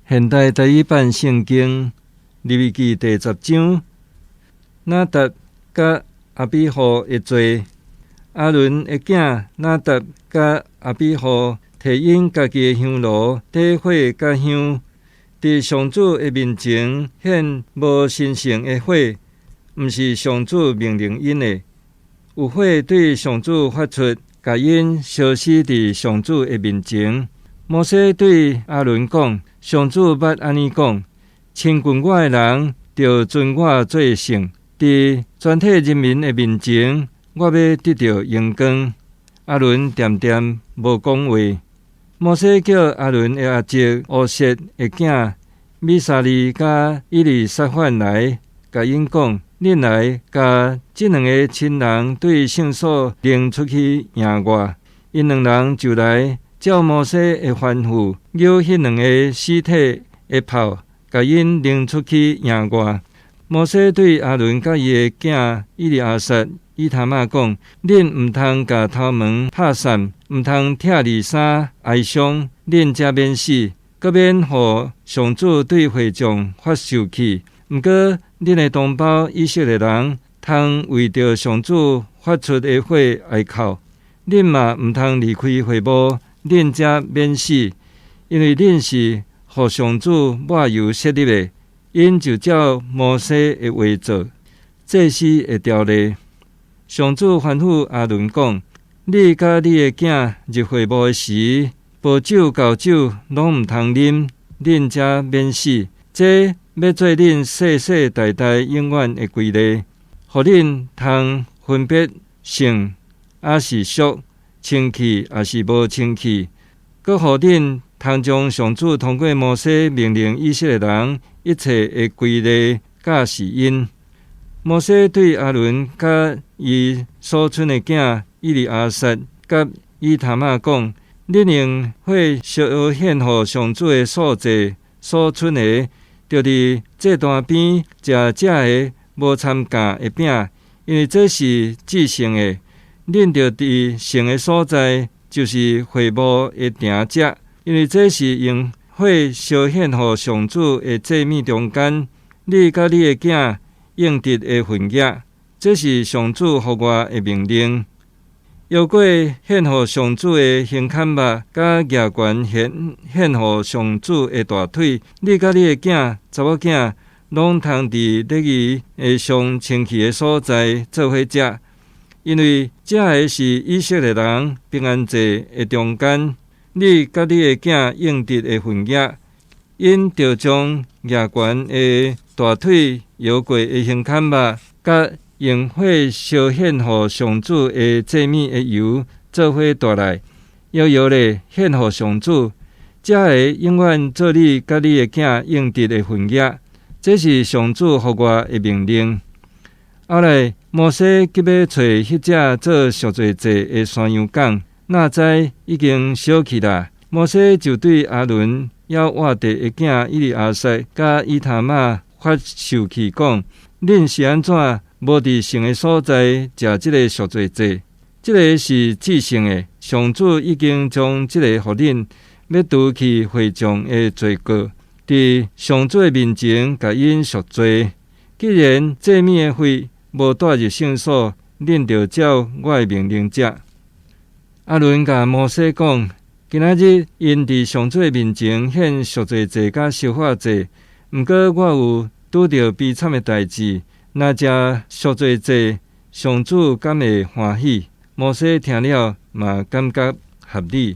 現代台語版聖經利未記第十章，拿答佮亞比戶的罪。亞倫的囝拿答佮亞比戶提𪜶家己的香爐底火佮香，佇上主的面前獻無神聖的火，毋是上主命令𪜶的。有火對上主發出，共𪜶燒死佇上主的面前。摩西對亞倫講：上主捌按呢講：親近我的人，著尊我做聖。佇全體人民的面前，我欲得著榮光。亞倫恬恬無講話。摩西叫亞倫的阿叔烏設的囝米沙利佮以利撒反來，共𪜶講：恁來，共這兩個親人對聖所拎出去迎我。𪜶兩人就來，照摩西的吩咐，搝彼兩个屍體的泡，共𪜶拎出去營外。摩西對亞倫佮伊的囝以利亞撒、以他瑪講：恁毋通共頭毛拍散，毋通拆離衫哀傷，恁才免死，閣免予上主對會眾發受氣。毋過，恁的同胞以色列人，通為著上主發出的火哀哭。恁嘛毋通離開會幕。恁才免死，因為恁是予上主抹油設立的。𪜶就照摩西的話做。祭司的條例，上主吩咐亞倫講：你佮你的囝入會幕的時，薄酒厚酒攏毋通啉，恁才免死。這欲做恁世世代代永遠的規例，予恁通分別聖抑是俗。清氣抑是無清氣，閣予恁通將上主通過摩西命令以色列人一切的規例教示𪜶。摩西對亞倫佮伊所賰的囝以利亞撒佮以他瑪講：恁用火燒獻予上主的素祭所賰的，著佇祭壇邊食這个無摻酵的餅，因為這是至聖的。恁著佇聖的所在，就是會幕的埕食，因為這是用火燒獻予上主的祭物中間，你佮你的囝應得的份額。這是上主予我的命令。搖過獻予上主的胸坎肉，佮額懸獻獻予上主的大腿，你佮你的囝、查某囝，攏通佇禮儀的上清氣的所在做伙食。因為這个是以色列人平安祭的中間，你佮你的囝應得的份額。𪜶著將額懸的大腿、搖過的胸坎肉，佮用火燒獻予上主的祭物的油做伙帶來，搖搖咧獻予上主。這个永遠做你佮你的囝應得的份額。這是上主予我的命令。後來，摩西急欲揣彼隻做贖罪祭的山羊犅，哪知已經燒去啦。摩西就對亞倫猶活著的囝以利亞撒佮以他瑪發受氣，講：恁是按怎無佇聖的所在食這個贖罪祭？這个是至聖的，上主已經將這個予恁，欲除去會眾的罪過，佇上主的面前共𪜶贖罪。既然祭物的血無帶入聖所，恁著照我的命令食。亞倫共摩西講：今仔日𪜶佇上主的面前獻贖罪祭佮燒化祭，毋過我有拄著悲慘的代誌，若食贖罪祭，上主敢會歡喜？摩西聽了嘛感覺合理。